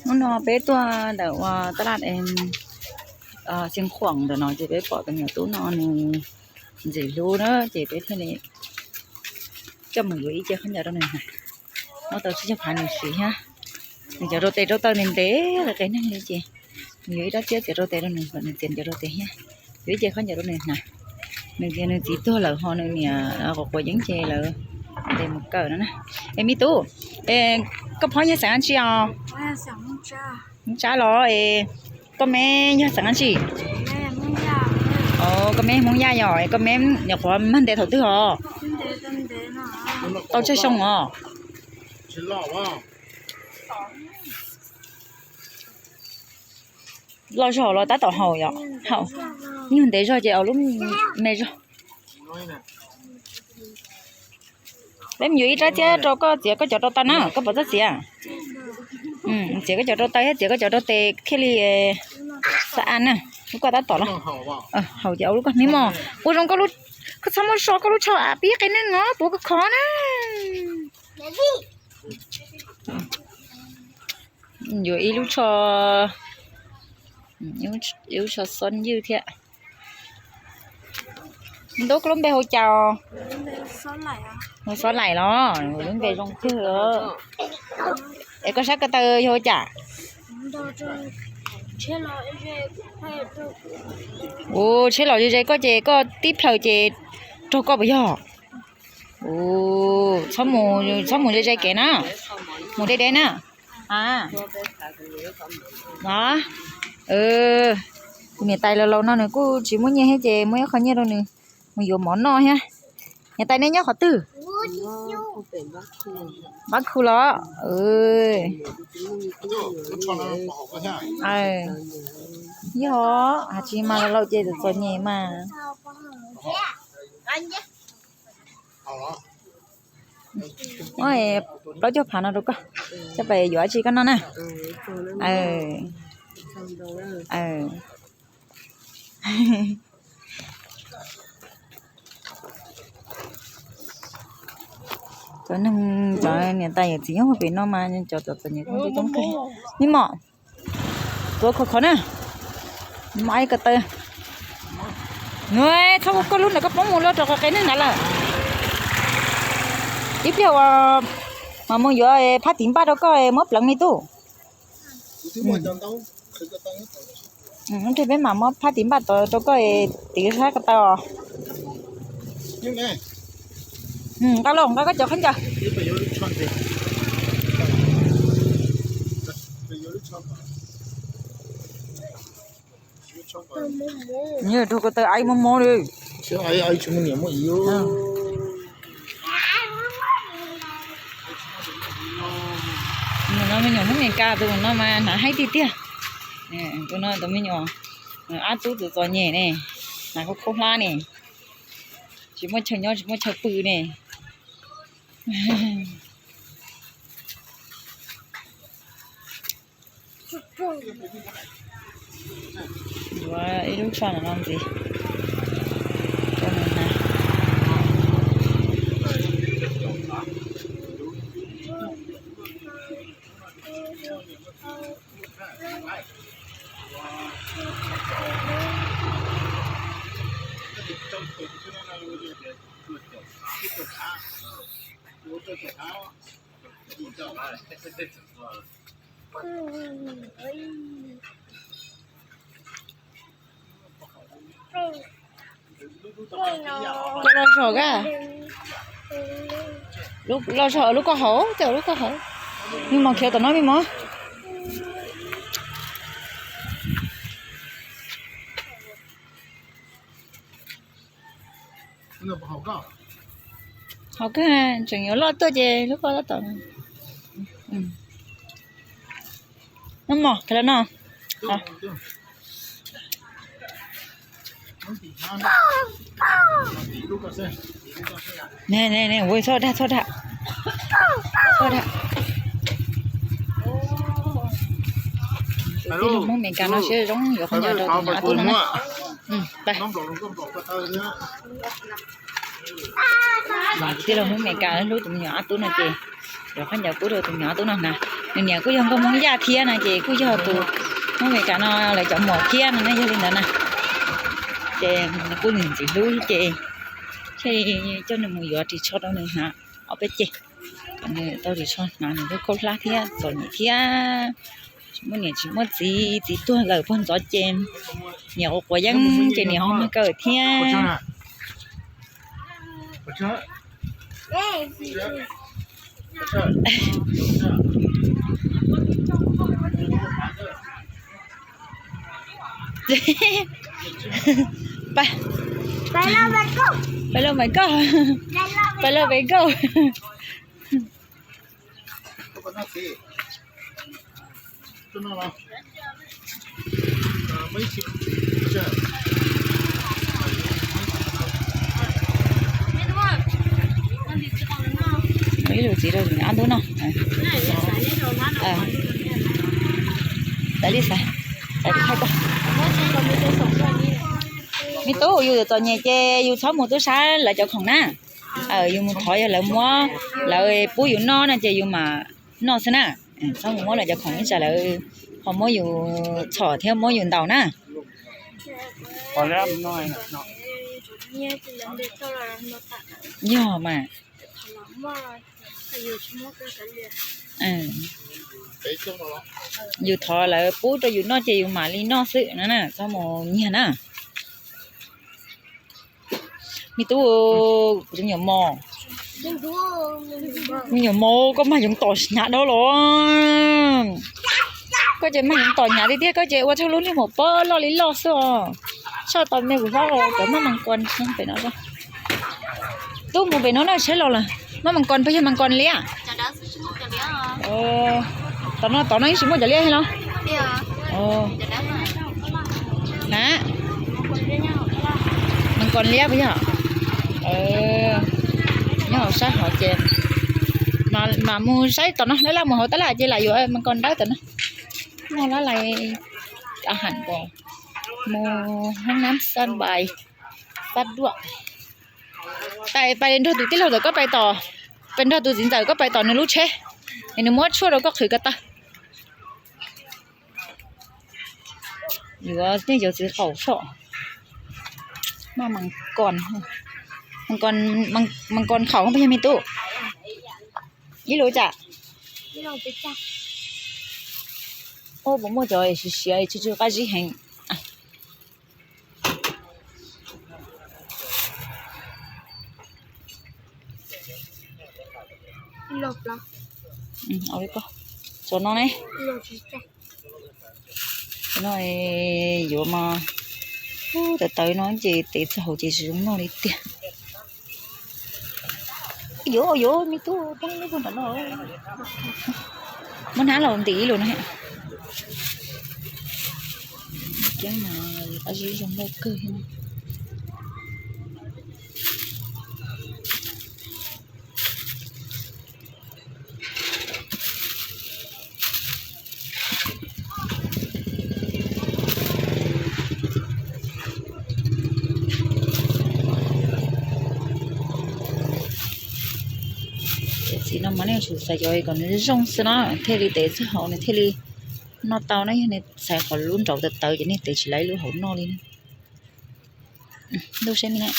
Hnub no peb tuaj ntawm ua taj laj Xeev Khuam ntawm no ces peb pom tus me nyuam tub no nws ntxim hlub na ces peb thiaj li coj mus yuav ib ce khaub ncaws rau nws hnav. Muab tau tsib caug phav nws siv thiab. Nws cov rau tes rau taw ntev ntev qe neeg li ces nws yuav ib rab txiab txiav rau tes rau nws kom nws txiav cov rau tes thiab. Yuav ib ce khaub ncaws rau nws hnav. Nws tias nws txiv tuag lawm ho nws niam quav quav yeeb ces lawv ntes mus kawm no na. Es me tub, koj phob yog xeem dab tsi os? Hmoob Tsab los es koj me yog xeem dab tsi? Koj me Hmoob Yaj yog es koj me nyuam qhuav mag ntes thaum twg os? Tau tsawg xyoo os? Loj zog los tab tom haus yom? Haus. Nyuag ntev zog ces aus lub me zog. Peb mus yuav ib rab txiab rau koj txiav koj cov rau taw na, koj puas txawj txiav? Txiav koj cov rau taw thiab txiav koj cov rau tes thiaj li xa a na. Lub koj tab tom los. Haus ces au lub koj me mos. Ua zoo koj txhob muab so koj lub tsho pib qe neeg no puas koj khov na. Yuav ib lub tsho, ib lub tsho xob ywj thiab. Ntuj, koj lub npe hu cas? Hu Xob Laim los? Lub npe zoo kawg. Es koj sab ko taw yog ua cas? Ua tsheb los ze ze koj ces koj tib plhaws ces raug koj puas yog? Txhob mus, txhob mus ze ze kev na, mus deb deb na. Tus niam tais laus laus no nws kuj tsis muaj nyiaj thiab ces muab ib qho nyiaj rau nws mus yuav mov noj thiab. Niam tais, nej nyob qhov twg? Npab khu los? Yog, has tsis mas laus laus ces txom txom nyem mas. Muab plaub caug phav no rau koj, coj pais yuav dab tsi koj noj na. Cov neeg, cov niam tais yawm txiv nyob hauv pem no mas cov txom txom nyem coob coob kawg. Me mos, tuav khov khov na, mas ib ko taw. Txhob ua koj lub ntawd, koj poob mus lawm rau qhov qe neeg ntawd lawm. Ib pliag uas mam mus yuav phab tiv npaj rau koj muab pleev me tub. Ib pliag peb mam muab phab tiv npaj tod rau koj tiv sab ko taw os. Nqa lauj, nqa koj cov khaub ncaws. Nws rau ko taw ai mob mob li. Tus no me nyuam Hmoob Mes Kas, tus no mas hnav haib tiag tiag. Tus no tus me nyuam ab tub tus txom nyem ne, hnav khaub khaub hlab ne, tsis muaj chaw nyob tsis muaj chaw pw ne. Yuav ib lub tsho no ntxiv. Koj los zog ka. Los zog lub koj hauv, tej lub koj hauv. Me mos khiav tom no me mos. Haus kawg, tseem yuav loj tuaj ces lub koj tab tom. Noj mov, khiav los no. Ne ne ne, ua txhob dag, txhob dag, txhob dag. Tij laug Hmoob Mes Kas no siab zoo yuav khaub ncaws rau tus nyuam ab tub no na. Tij laug Hmoob Mes Kas hlub tus me nyuam ab tub no ces yuav khaub ncaws pub rau tus me nyuam ab tub no hnav. Nws niam kuj yog nkauj Hmoob Yaj thiab no ces kuj yog tus Hmoob Amelikas no lawv cov muam thiab no na, yog li ntawd na. Ces nws kuj niam ntxim hlub ces thiaj coj nws mus yuav ris tsho rau nws hnav ob peb ceg. Nws tau ris tsho hnav nws kuj khaub hlab thiab txom nyem thiab. Tsis muaj niam tsis muaj txiv, txiv tuag lawm pog ntxov ces niam quav quav yeeb ces niam ho mag kaw thiab. Pais lauj, pais koj, pais lauj, pais koj. Ib lus txiv rau ob ntub no. Tawm li xav, tawm li thaij koj. Me tub, yus txom nyem ces yus txhob mus tub sab lawv cov khoom na. Yus mus thov yog lawv muab, lawv pub yus noj no ces yus mam noj xwb na. Txhob mus muab lawv cov khoom ib tsam lawv ho muab yus txhom thiab muab yus ntaus na. Yog mas. Yus thov lawv pub rau yus noj ces yus mam li noj xwb na, txhob mus nyiag na. Me tub, kuv tus me nyuam mos, me nyuam mos, koj mag yoov tom hnyav dab los? Koj ces mag yoov tom hnyav tiag tiag, koj ces ua txhua lub niag maum pob loj li loj xwb os. Soj tau me kuv hlob cov maj mas kos pem no. Tub, mus pem no na, saib los lawm. Maj mas kos puas yog mas kos liab? Tom no, tom no yeej tsis muaj cov liab thiab los? Na, mas kos liab puas yog? Nyob hauv sab hauv ces mam mus saib tom no, laj laj mus hauv tab laj ces lam yuav mas kos dawb tom no. Noj laj lais, a ham pos, mus hoob nab xab npais, xab duaj. Pais, pais nrog tus tij laug ntawm koj pais tom, pais nrog tus txiv ntxawm koj pais tom nws lub tsheb, es nws muab tshuaj rau koj qhwv ko taw. Yuav nej cov txiv qaum soj. Maj mas kos, mas kos khaum puas yog me tub? Ib lus tsam. Ub, puas muaj cov siav siav tsw tsw qab zib heev. Tso no ne. No yuav mas, tawv tawv no ces tev txog hauv ces tsis zoo noj li tiag. Yuav yuav me tub, poob lub ntawm no. Muab hnab los ntim ib lus no. Kiab mas qab zib zoo nkauj kawg thiab. Txiv no mas nej tsum xav yuav kom nws zoo xwb na thiaj li tev txog hauv nws thiaj li noj tau na. Yog nej xaiv qhov lub nraud tawv tawv ces nej tev tsis laib lub hauv noj li na. Ntuj seb me na.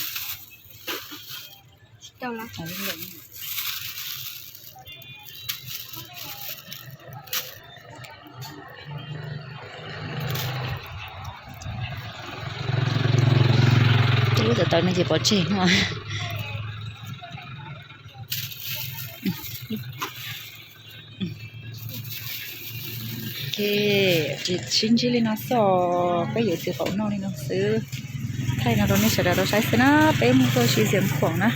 Lub tawv tawv no ces pov tseg no. Sib ntsib li no xwb, peb yuav txiv qaum noj li no xwb. Thaij no rau nej sawv daws tau saib xwb na, peb mus tuaj si Xiav Khuam na.